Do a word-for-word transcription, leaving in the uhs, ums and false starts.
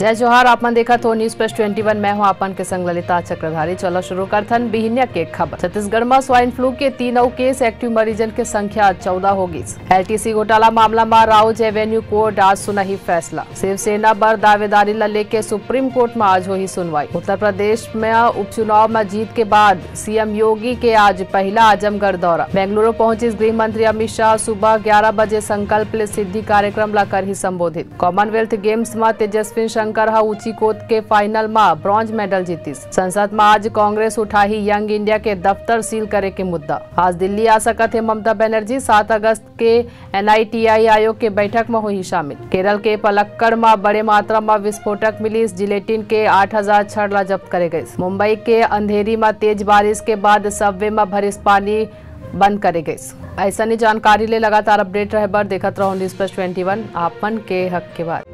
जय जोहार, आप मन देखत हो News Press twenty one, मैं हूं आप मन के संग ललिता चक्रधारी। चलो शुरू करथन बिहिनिया के खबर। छत्तीसगढ़ म स्वाइन फ्लू के तीन अउ केस, एक्टिव मरीजन के संख्या चौदह हो गिस। एलटीसी घोटाला मामला म राउज एवेन्यू कोर्ट आज सुनाही फैसला। शिवसेना बर दावेदारी ल लेके सुप्रीम कोर्ट म आज होही सुनवाई। उत्तर प्रदेश म उपचुनाव म जीत के बाद सीएम योगी के आज पहला आजमगढ़ दौरा। बेंगलुरु पहुंचिस गृह मंत्री अमित शाह, सुबह ग्यारह बजे संकल्प ले सिद्धि कार्यक्रम ला करही संबोधित। कॉमनवेल्थ गेम्स म तेजस्विन शंकर ह ऊंची कूद के फाइनल म ब्रॉन्ज मेडल जीतिस। संसद म आज कांग्रेस उठाही यंग इंडिया के दफ्तर सील करे के मुद्दा। आज दिल्ली आ सकत हे ममता बनर्जी, सात अगस्त के एनआईटीआई आयोग के बैठक म होही शामिल। केरल के पलक्कड़ म बड़े मात्रा म विस्फोटक मिलिस, जिलेटिन के आठ हजार छड़ ला जब्त करे गइस। मुंबई के अंधेरी म तेज बारिश के बाद सबवे म भरिस पानी, बंद करे गइस। अइसने जानकारी ले लगातार अपडेट रहे बर देखत रहो News Press twenty one, आप मन के हक के बात।